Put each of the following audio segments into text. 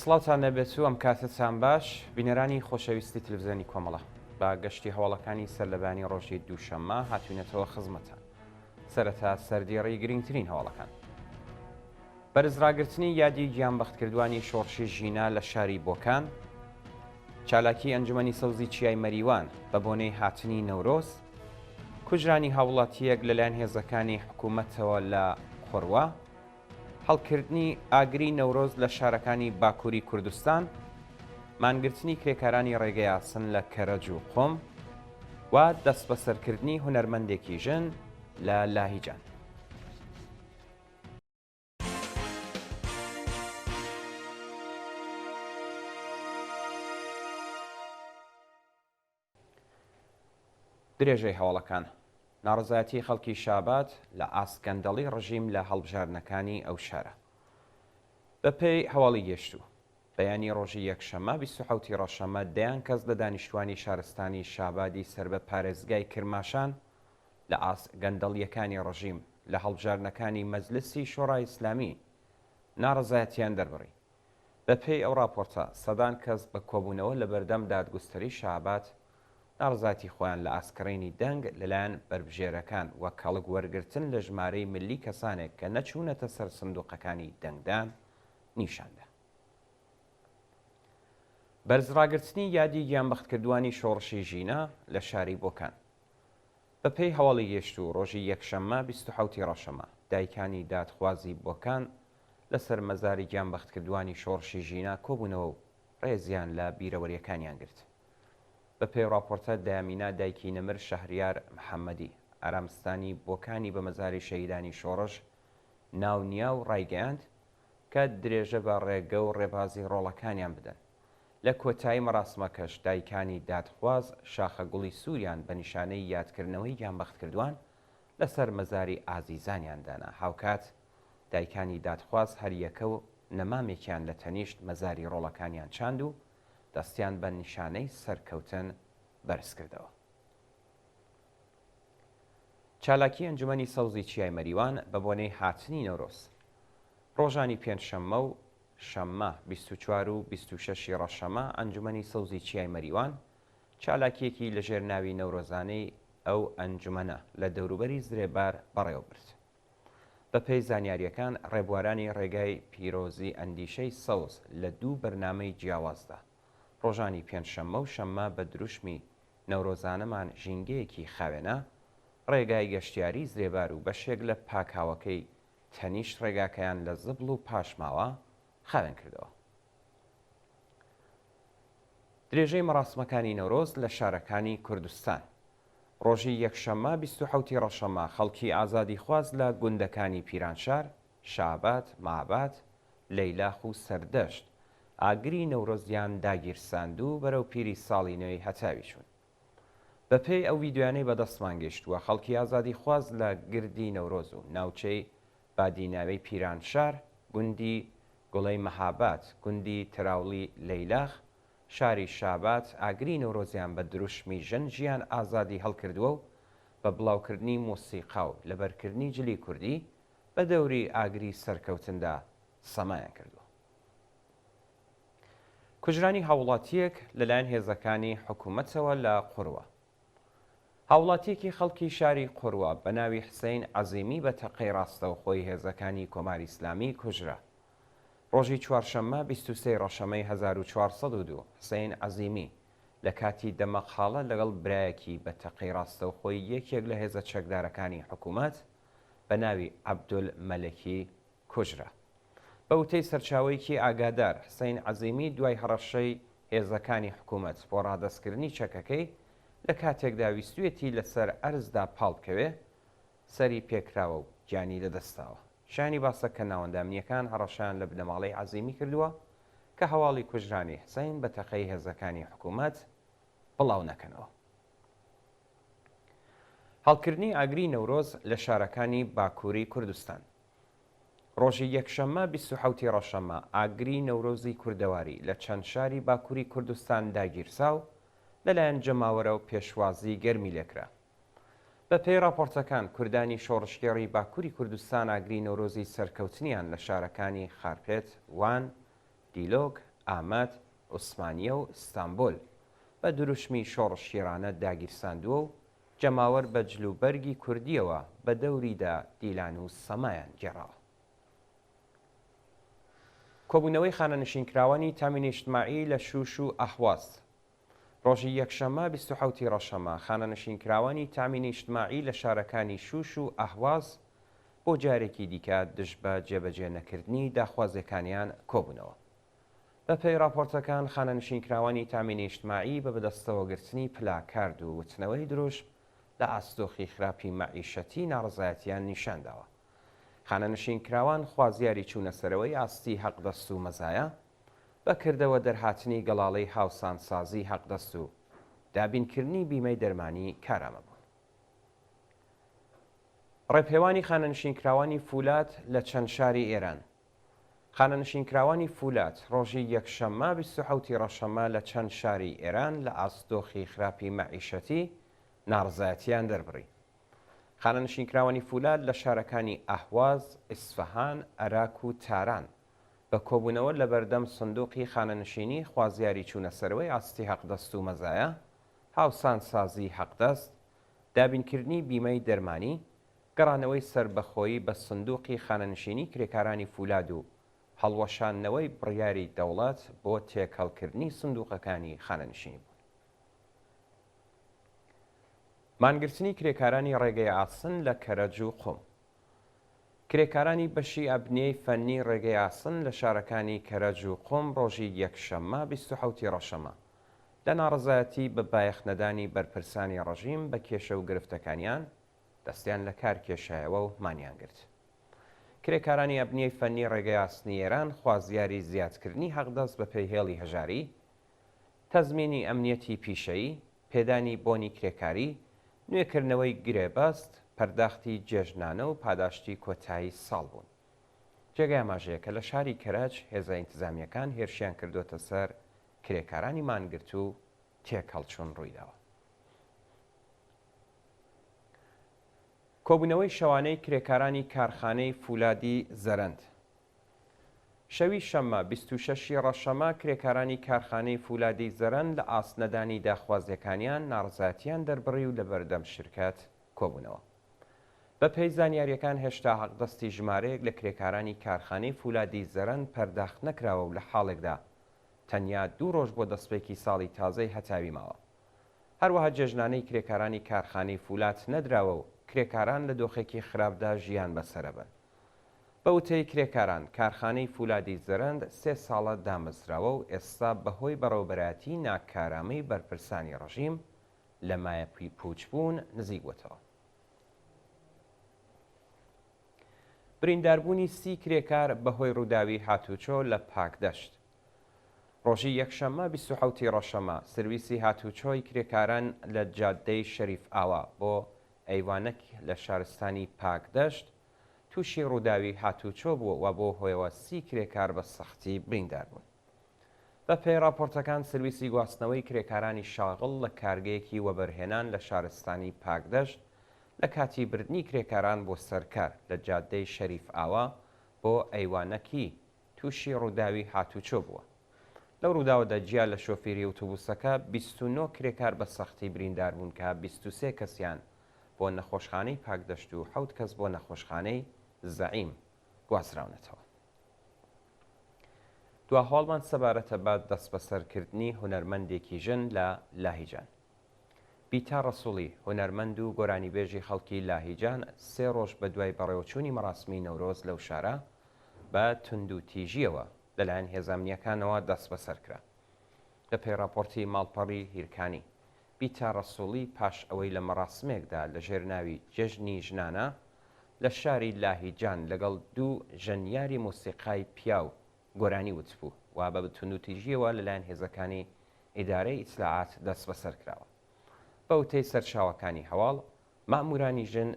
سڵاوتان لێبێت و ئەم کاتەتان باش بینەرانی خۆشەویستی تلویزیۆنی کۆمەڵە بە گەشتی هەواڵەکانی سەرلەبەیانی ڕۆژی دووشەممە هاتوینەتەوە خزمەتان سەرەتا سەردێڕی گرنگترین هەواڵەکان بەرزڕاگرتنی یادی گیانبەختکردوانی شۆڕشی ژینا لە شاری بۆکان، چالاکیی ئەنجومەنی سەوزی چیای مەریوان بە بۆنەی هاتنی نەورۆز، کوژرانی هاووڵاتییەک لەلایەن هێزەکانی حکوومەتەوە لە قوروە، هەڵکردنی ئاگری نەورۆز لە شارەکانی باکووری کوردستان، مانگرتنی کرێکارانی ڕێگەی ئاسن لە کەرەج و قوم و دەستبەسەرکردنی هونەرمەندێکی ژن لە لاهیجان. درێژەی هەواڵەکان ناڕەزایەتی خەڵکی شاباد لە ئاست گەندەڵی ڕژیم لە هەڵبژاردنەکانی ئەو شارە بەپێی هەواڵی گەشتوو بەیانی ڕۆژی یەکشەممە 27 ڕەشەمە دەیان کەس لە دانیشتوانی شارستانی شابادی سەر بە پارێزگای کرماشان لە ئاست گەندەڵییەکانی ڕژیم لە هەڵبژاردنەکانی مەجلسی شۆڕای ئیسلامی ناڕەزایەتییان دەربڕی. بە پێی ئەو ڕاپۆرتە، سەدان کەس بە کۆبوونەوە لە بەردەم دادگوستەری شاباد ناڕەزایەتی خۆیان لە ئاست کڕینی دەنگ لەلایەن بەربژێرەکان و کەڵک وەرگرتن لە ژمارەی ملی کەسانێک کە نەچوونەتە سەر سندووقەکانی دەنگدان نیشان دا. بەرزڕاگرتنی یادی گیانبەختکردووانی شۆڕشی ژینا لە شاری بۆکان. بەپێی هەواڵی گەیشتوو، ڕۆژی یەکشەممە 27 ی ڕەشەمە، دایکانی دادخوازی بۆکان لەسەر مەزاری گیانبەختکردووانی شۆڕشی ژینا کۆبوونەوە و ڕێزیان لە بیرەوەرییەکانیان گرت. بەپێی ڕاپۆرتە دایەمینا دایکی نەمر شەهریار محەممەدی، ئارامستانی بۆکانی بە مەزاری شەهیدانی شۆڕش ناونیا و ڕایگەیاند کە درێژە بە ڕێگە و ڕێبازی ڕۆڵەکانیان بدەن. لە کۆتایی مەراسمەکەش دایکانی دادخواز شاخە گوڵی سووریان بە نیشانەی یادکردنەوەی گیانبەختکردوان لەسەر مەزاری ئازیزانیان دانا، هاوکات دایکانی دادخواز هەریەکە و نەمامێکیان لە تەنیشت مەزاری ڕۆڵەکانیان چاند و دەستیان بە نیشانەی سەرکەوتن بەرزکردەوە. چالاکی ئەنجومەنی سەوزی چیای مەریوان بە بۆنەی هاتنی نەورۆز ڕۆژانی پێنجشەممە و شەممە 24 و 26 ی ڕەشەمە ئەنجومەنی سەوزی چیای مەریوان چالاکییەکی لەژێر ناوی نەورۆزانەی ئەو ئەنجومەنە لە دەوروبەری زرێبار بەڕێوەبرد. بەپێی زانیارییەکان ڕێبوارانی ڕێگای پیرۆزی ئەندیشەی سەوز لە دوو بەرنامەی جیاوازدا ڕۆژانی پێنجشەممە و شەممە بە دروشمی نەورۆزانەمان ژینگەیەکی خاوێنە، ڕێگای گەشتیاری زرێبار و بەشێک لە پاکاوەکەی تەنیشت ڕێگاکەیان لە زبڵ و پاشماوە خاوێن کردەوە. درێژەی مەراسمەکانی نەورۆز لە شارەکانی کوردستان. ڕۆژی یەکشەممە 27 ی ڕەشەمە خەڵکی ئازادیخواز لە گوندەکانی پیرانشار، شاباد، ماباد، لەیلاخ و سەردەشت ئاگری نەورۆزیان داگیرساند و بەرەو پیری ساڵی نوێی هەتاوی چوون. بەپێی ئەو ڤیدیۆیانەی بەدەستمان گەیشتووە، خەڵکی ئازادیخواز لە گردی نەورۆز و ناوچەی بادیناوێی پیرانشار، گوندی گوڵەی مەهاباد، گوندی تراوڵی لەیلاخ، شاری شاباد ئاگری نەورۆزیان بە دروشمی ژن ژیان ئازادی هەڵکردووە و بە بڵاوکردنی مۆسیقا و لەبەرکردنی جلی کوردی بە دەوری ئاگری سەرکەوتندا سەمایان کردووە. کوژرانی هاووڵاتییەک لەلایەن هێزەکانی حکوومەتەوە لە قوروە. هاووڵاتییەکی خەڵکی شاری قوروە بە ناوی حسەین عەزیمی بە تەقەی ڕاستەوخۆی هێزەکانی کۆماری ئیسلامی کوژرا. ڕۆژی چوارشەممە 23 ڕەشەمەی 1402 حسەین عەزیمی لە کاتی دەمەقاڵە لەگەڵ برایەکی بە تەقەی ڕاستەوخۆی یەکێک لە هێزە چەکدارەکانی حکوومەت بە ناوی عەبدول مەلکی کوژرا. بە وتەی سەرچاوەیەکی ئاگادار، حسەین عەزیمی دوای هەڕەشەی هێزەکانی حکوومەت بۆ ڕادەستکردنی چەکەکەی، لە کاتێکدا ویستویەتی لەسەر ئەرزدا پاڵ بکەوێ، سەری پێکراوە و گیانی لەدەستداوە. شایانی باسە کە ناوەندە ئەمنییەکان هەڕەشەیان لە بنەماڵەی عەزیمی کردووە کە هەواڵی کوژرانی حسەین بە تەقەی هێزەکانی حکوومەت بڵاو نەکەنەوە. هەڵکردنی ئاگری نەورۆز لە شارەکانی باکووری کوردستان. ڕۆژی یەکشەممە 27 ی ڕەشەمە ئاگری نەورۆزی کوردەواری لە چەند شاری باکووری کوردستان داگیرسا و لەلایەن جەماوەرەوە پێشوازی گەرمی لێکرا. بەپێی ڕاپۆرتەکان کوردانی شۆڕشگێڕی باکووری کوردستان ئاگری نەورۆزی سەرکەوتنیان لە شارەکانی خارپێت، وان، دیلۆک، ئامەد، عوسمانییە و ستانبول بە دروشمی شۆڕشگێڕانە داگیرساندووە و جەماوەر بە جلوبەرگی کوردییەوە بە دەوریدا دیلان و سەمایان گێڕاوە. کۆبوونەوەی خانەنشینکراوانی تامین ئیجتماعی لە شوش و ئەهواز ڕۆژی یەکشەممە 27 ی ڕەشەمە، خانەنشینکراوانی تامین ئیجتماعی لە شارەکانی شوش و ئەهواز بۆ جارێکی دیکە دژ بە جێبەجێ نەکردنی داخوازیەکانیان کۆبوونەوە. بە پێی ڕاپۆرتەکان خانەنشینکراوانی تامین ئیجتماعی بە بەدەستەوەگرتنی پلاکارد و وتنەوەی دروشم لە ئاست دۆخی خراپی مەعیشەتی ناڕەزایەتیان نیشانداوە. خانەنشینکراوان خوازیاری چوونەسەرەوەی ئاستی حەقدەست و مەزایا، بە کردەوە دەرهاتنی گەڵاڵەی هاوسانسازی حەقدەست و دابینکردنی بیمەی دەرمانی کارامە بوون. ڕێپێوانی خانەنشینکراوانی فولاد لە چەند شاری ئێران خانەنشینکراوانی فولاد ڕۆژی یەکشەممە 27 ی ڕەشەمە لە چەند شاری ئێران لە ئاست دۆخی خراپی مەعیشەتی ناڕەزایەتییان دەربڕی. خانەنشینکراوانی فولاد لە شارەکانی ئەهواز، ئیسفەهان، ئەراک و تاران بە کۆبوونەوە لەبەردەم سندوقی خانەنشینی خوازیاری چوونەسەرەوەی ئاستی حەقدەست و مەزایا، هاوسانسازی حەقدەست، دابینکردنی بیمەی دەرمانی، گەڕانەوەی سەربەخۆیی بە سندوقی خانەنشینی کرێکارانی فولاد و هەڵوەشاندنەوەی بڕیاری دەوڵەت بۆ تێکەڵکردنی سندوقەکانی خانەنشینی بوون. مانگرتنی کرێکارانی ڕێگەی ئاسن لە کەرەج و قوم. کرێکارانی بەشی ئەبنیەی فەنی ڕێگەی ئاسن لە شارەکانی کەرەج و قوم ڕۆژی یەکشەممە 27 ی ڕەشەمە لە ناڕەزایەتی بە بایەخ نەدانی بەرپرسانی ڕژیم بە کێشە و گرفتەکانیان دەستیان لە کار کێشایەوە و مانیان گرت. کرێکارانی ئەبنیەی فەنی ڕێگەی ئاسنی ئێران خوازیاری زیادکردنی حەقدەست بە پێی هێڵی هەژاری، تەزمینی ئەمنیەتی پیشەیی، پێدانی بۆنی کرێکاری، نوێکردنەوەی گرێبەست، پەرداختی جێژنانە و پاداشتی کۆتایی ساڵ بوون. جێگای ئاماژەیە کە لە شاری کەرەج هێزە ئینتزامییەکان هێرشیان کردۆتە سەر کرێکارانی مانگرتوو و تێکهەڵچوون ڕوویداوە. کۆبوونەوەی شەوانەی کرێکارانی کارخانەی فولادی زەرەند. شەوی شەممە 26 ی ڕەشەمە کرێکارانی کارخانەی فولادی زەرەند لە ئاست نەدانی داخوازیەکانیان ناڕەزایەتیان دەربڕی و لەبەردەم شرکەت کۆبوونەوە. بە پێی زانیاریەکان هێشتا حەقدەستی ژمارەیەک لە کرێکارانی کارخانەی فولادی زەرەند پەرداخت نەکراوە و لە حاڵێکدا تەنیا دوو ڕۆژ بۆ دەسپێکی ساڵی تازەی هەتاوی ماوە. هەروەها جێژنانەی کرێکارانی کارخانەی فولاد نەدراوە و کرێکاران لە دۆخێکی خراپدا ژیان بەسەرەبەن. بە وتەی کرێکاران، کارخانەی فولادی زەرەند سێ ساڵە دامەزراوە و ئێستا بەهۆی بەڕێوەبەرایەتیی ناکارامەی بەرپرسانی ڕژیم لە مایەپووچبوون نزیک بۆتەوە. برینداربوونی سی کرێکار بەهۆی ڕووداوی هاتوچۆ لە پاکدەشت. ڕۆژی یەکشەممە 27 ی ڕەشەمە، سرویسی هاتوچۆی کرێکاران لە جادەی شەریف ئاوا بۆ ئەیوانەک لە شارستانی پاکدەشت تووشی ڕووداوی هاتووچۆ بوو و بەو هۆیەوە سی کرێکار بە سەختی بریندار بوون. بە پێی ڕاپۆرتەکان سرویسی گواستنەوەی کرێکارانی شاغڵ لە کارگەیەکی وەبەرهێنان لە شارستانی پاکدەشت لە کاتی بردنی کرێکاران بۆ سەر کار لە جادەی شەریف ئاوا بۆ ئەیوانەکی تووشی ڕووداوی هاتووچۆ بووە. لەو ڕووداوەدا جیا لە شۆفیری ئوتوبوسەکە 29 کرێکار بە سەختی بریندار بوون کە 23 کەسیان بۆ نەخۆشخانەی پاکدەشت و حەوت کەس بۆ نەخۆشخانەی زەعیم گوازراونەتەوە. دوا هەواڵمان سەبارەتە بە دەستبەسەرکردنی هونەرمەندێکی ژن لە لاهیجان. بیتا ڕەسوڵی، هونەرمەند و گۆرانیبێژی خەڵکی لاهیجان سێ ڕۆژ بەدوای بەڕێوەچوونی مەراسمی نەورۆز لەو شارە بە توندوتیژییەوە لەلایەن هێزە ئەمنییەکانەوە دەستبەسەر کرا. بەپێی ڕاپۆرتی ماڵپەڕی هیرکانی، بیتا ڕەسوڵی پاش ئەوەی لە مەراسمێکدا لەژێر ناوی جەژنی ژنانە لە شاری لاهیجان لەگەڵ دوو ژەنیاری مۆسیقای پیاو گۆرانی وتبوو و بە توندوتیژییەوە لەلایەن هێزەکانی ئیدارەی ئیتلاعات دەستبەسەر کراوە. بە وتەی سەرچاوەکانی هەواڵ، مەئموورانی ژن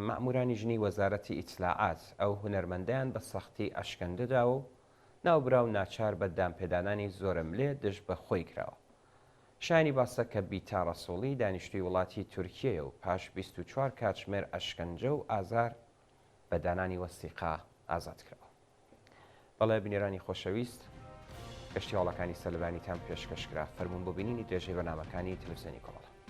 مەئموورانی ژنی وەزارەتی ئیتلاعات ئەو هونەرمەندەیان بە سەختی ئەشکەنجە داوە و ناوبراو ناچار بە دانپێدانانی زۆرەملێ دژ بە خۆی کراوە. شایانی باسە کە بیتا ڕەسووڵی دانیشتووی وڵاتی تورکیەیە و پاش 24 کاتژمێر ئەشکەنجە و ئازار بە دانانی وەسیقە ئازاد کراوە. بەڵێ بینەرانی خۆشەویست. گەشتی هەواڵەکانی سەرلەبەیانیتان پێشکەش کرا. فەرموون بۆ بینینی درێژەی بەرنامەکانی تەلەفزیۆنی کۆمەڵە.